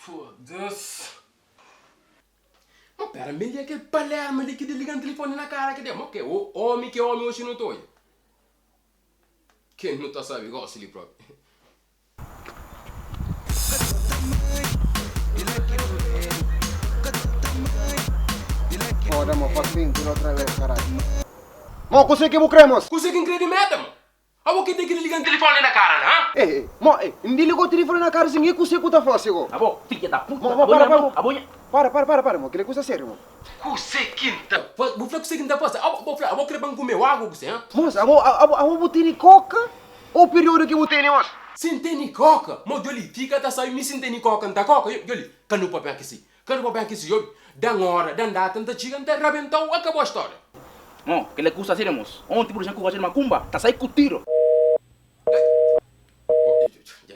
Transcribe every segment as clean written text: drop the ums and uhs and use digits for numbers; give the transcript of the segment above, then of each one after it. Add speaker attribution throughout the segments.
Speaker 1: Foda-se. Ma pera, mi li é kel Palerma li ki di liga-m tilifoni na kara ki de. Ma ke omi ki omi oxi nu ta odja. Ken nu ta sabe gosi li propi.
Speaker 2: Foda mo, faz mentira outra vez, caralho. Mo, kuse ki bu kre, mos?
Speaker 1: Kuse ki N kre di merda, mo? Abo ki ten ki liga-m tilifoni na kara la, ha?
Speaker 2: Ei, ei, mo, ei, N di liga-u tilifoni na kara sin, i kuse ku ta fase go?
Speaker 3: Abo, fidja da puta,
Speaker 2: Mo, mo,
Speaker 3: abo
Speaker 2: para,
Speaker 3: nha,
Speaker 2: para,
Speaker 3: abo nha.
Speaker 2: para, para, para, para, mo, kila é kusa sériu, mo.
Speaker 1: Kuse ki N ta fase? Bu fla kuse ki N ta fase? Abo, bo fla, abo kre pa N kume-u agu kuse, ha?
Speaker 2: Mos, abo, abo, abo bu tene koka o periodu ki bu tene, mos?
Speaker 1: Si N tene koka, mo, djoli, fika ta sabe mi si N tene koka, N ta koka, djoli, ka nu papia ki si. Ka nu papia ki si, djobi, dan ora, dan data, N ta txiga, N ta rabenta-u, akabou storia.
Speaker 3: Mo, kila é kusa sériu, mos. Onti bu dexa-m ku gajo di makumba, ta sai ku tiro.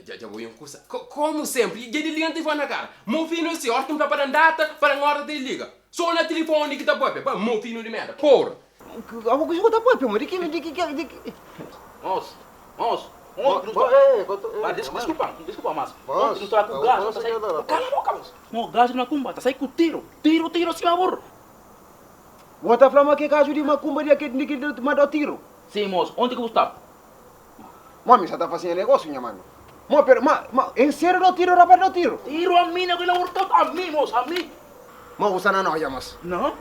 Speaker 1: Dja bo un kusa. Komu sempri, dja di liga telefoni na kara. Mofinu si, ora ki N fla pa dan data, pa dan ora ta di liga. So na telefoni ki ta papia. Pa mofinu di merda. Porra.
Speaker 2: Abo kusa ku ta papia mo? Di ki, di ki, di ki.
Speaker 3: Mos, mos, onti nu sta. Diskulpa, diskulpa mas. Onti nu sta ku gajo ta sai. Kala boka mos. Mo gajo di makumba ta sai ku tiro, tiro, tiro sima burro.
Speaker 2: Bo ta fla ma ki gajo di makumba di ke di ki manda tiro?
Speaker 3: Si mos, onti ki bu sta?
Speaker 2: Mo mi sa ta fasi nha negosiu nha mano. Mo pero ma ma en serio do tiro rapaz do tiro.
Speaker 3: Tiro a mi na kila workout a mi mos a mi.
Speaker 2: Mo bu sa na noia mos.
Speaker 3: No.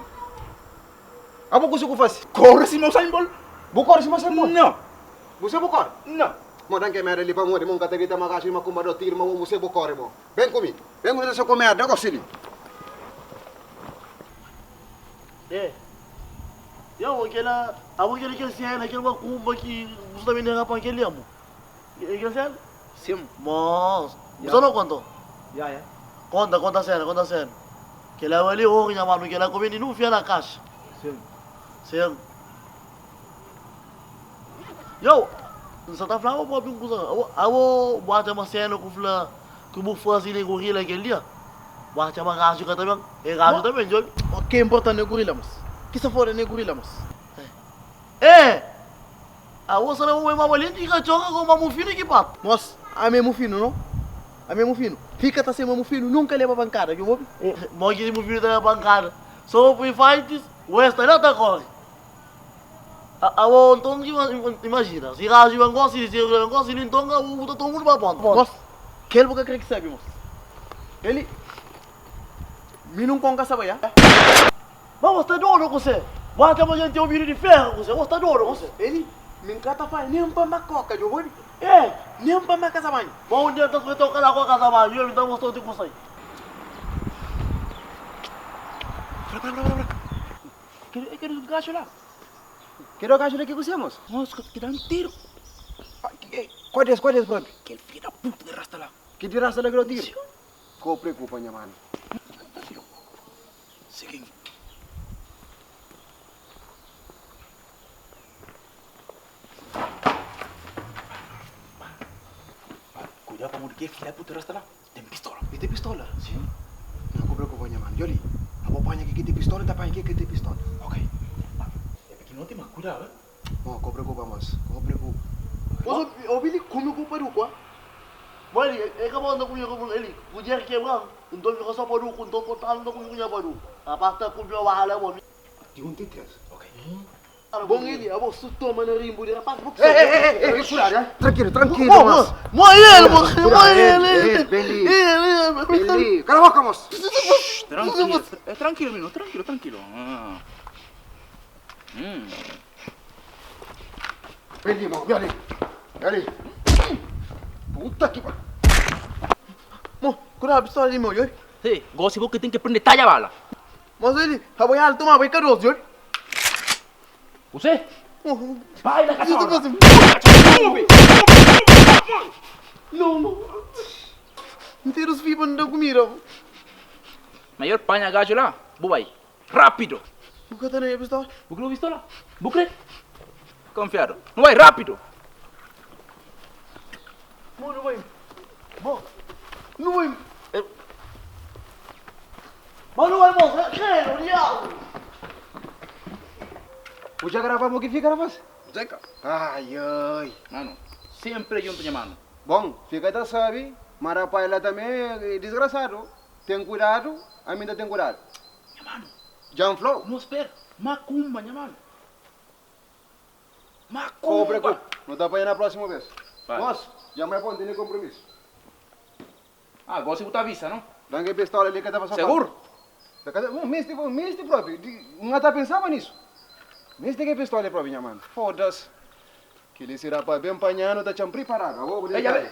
Speaker 2: Abo kusa ku fasi?
Speaker 3: Kore sima Usain Bolt.
Speaker 2: Bu kore sima Usain Bolt?
Speaker 3: No.
Speaker 2: Bu sa bu kore?
Speaker 3: No.
Speaker 2: Mo dan ke merda li pamodi mo nka ta grita ma gaxu di macumba do tiro ma bo bu sa bu kore mo. Ben ku mi. Ben ku mi ta sa ku merda gosi li.
Speaker 4: Eh. Yo, aquela, abo aquele que cena, aquele macumba que você também nega para aquele amo. Aquele cena?
Speaker 3: Sim.
Speaker 4: Mas, você não contou?
Speaker 3: Ya, ya.
Speaker 4: Conta, conta a cena, conta a cena. Que lá ali, oh, minha mano, que lá comendo não fia na caixa.
Speaker 3: Sim.
Speaker 4: Sim. Yo, você tá falando para mim, abo, bate uma cena com fla, que eu fazer nem gorila aquele dia. Bate uma gajo que também, é gajo também, Johnny.
Speaker 5: O que é importante é gorila, moço. Que se foda é gorila, moço.
Speaker 4: É! A moça não é uma valente que cachorro com uma mufina que pato.
Speaker 5: Moço, a mesmo fino, não? A mesmo fino. Fica tá sem mesmo fino, nunca leva bancada, viu, Bob?
Speaker 4: Mó que mufino tá na bancada. Só o fights, o extra não tá corre. A o então imagina, se gajo vai gosta, se ele gosta, ele então o todo mundo vai ponto.
Speaker 5: Moço, que ele boca crê que sabe, moço. Ele me não conca sabe, ya?
Speaker 4: Mas você tá doido com você? Bate a gente tem um vídeo de ferro com você, você tá doido com você?
Speaker 5: Ele me encanta faz nem pra macoca, viu, Bob?
Speaker 4: É!
Speaker 5: Nem pra ma casa banho.
Speaker 4: Bom dia, tá com tocar lá com a casa banho, eu então gostou de você.
Speaker 3: Para, para, para, para. Quero, quero um gajo lá.
Speaker 2: Quero gajo daqui com você, moço.
Speaker 3: Moço, que dá um tiro.
Speaker 2: Qual é esse, qual é esse próprio?
Speaker 3: Aquele filho da puta de rasta lá.
Speaker 2: Que de rasta lá que eu tiro? Ko preocupa, nha mano.
Speaker 3: Seguinte. Cuidado para morrer, filho da puta rasta lá. Tem pistola.
Speaker 2: E tem pistola? Sim. Não, ko preocupa, nha mano. Joli, abo panha que tem pistola, tá panha que tem pistola.
Speaker 3: Ok. É porque não tem mais cuidado, hein?
Speaker 2: Mo, ko preocupa, moço. Ko preocupa.
Speaker 5: Moço, o Billy come com o paruco, ah?
Speaker 4: Bom, ele, ele acabou andando comigo, ele, o dinheiro quebrando, então ficou só paruco, então contando comigo já paruco. A pasta comeu a rala, bom.
Speaker 2: De um tem três.
Speaker 3: Ok.
Speaker 5: Bom, ele, abo su toma no rimbo de rapaz, vou
Speaker 2: Ei, ei, ei, ei, ei, cuidado, eh? Tranquilo, tranquilo,
Speaker 4: Mo,
Speaker 2: moço.
Speaker 4: mo, ele, mo, mo, ele,
Speaker 2: Ele, Beli.
Speaker 4: ele,
Speaker 2: Beli. Cala a boca, moço.
Speaker 3: Tranquilo, é tranquilo, menino, tranquilo, tranquilo. Ah.
Speaker 2: Beli, mo. Vem ali. Vem ali. Puta que pariu.
Speaker 5: Mo, cuidado a pistola de meu, yo.
Speaker 3: Sí, gosto que tem que prender talha bala.
Speaker 5: Moço, ele, abo ya toma, vai caroço, yo.
Speaker 3: Você?
Speaker 5: Mo,
Speaker 3: Vai na
Speaker 5: isso
Speaker 3: cachorra.
Speaker 5: tá Não, não. Inteiros vivos não dão comida.
Speaker 3: Maior panha gajo lá. Vou aí. Rápido.
Speaker 5: Nunca tá nem a pistola.
Speaker 3: Bucre pistola? Bucre? Confiado. Não vai rápido.
Speaker 4: Mo, não vai. Mo,
Speaker 5: Não vai.
Speaker 4: mas não vai, mo, quero, diabo.
Speaker 2: O já gravamos o que fica, rapaz?
Speaker 3: Zeca.
Speaker 2: Ai, ai.
Speaker 3: Mano, sempre junto, minha mano.
Speaker 2: Bom, fica tá sabe. Ma rapaz la tambe é disgrasadu. Ten kuidadu, ami nta ten kuidadu.
Speaker 3: Nha manu.
Speaker 2: Dja N fla-u.
Speaker 3: No spera. Macumba, nha manu.
Speaker 2: Ko
Speaker 3: Macumba.
Speaker 2: preokupa, no ta panha na prósimu bes.
Speaker 3: Vai.
Speaker 2: Mos, dja N bai pon, tene konpromisu.
Speaker 3: Ah, gosi bu ta avisa, no?
Speaker 2: Dan ke pistola li ka ta pasa falta.
Speaker 3: Segur?
Speaker 2: Ta ka ta, misti, misti propi. N ka ta pensaba nisu. Misti ke pistola propi, nha manu. Foda-s. Kili si rapaz ben panhanu ta txan priparadu. Abo bu
Speaker 3: Ei,
Speaker 2: detalhi.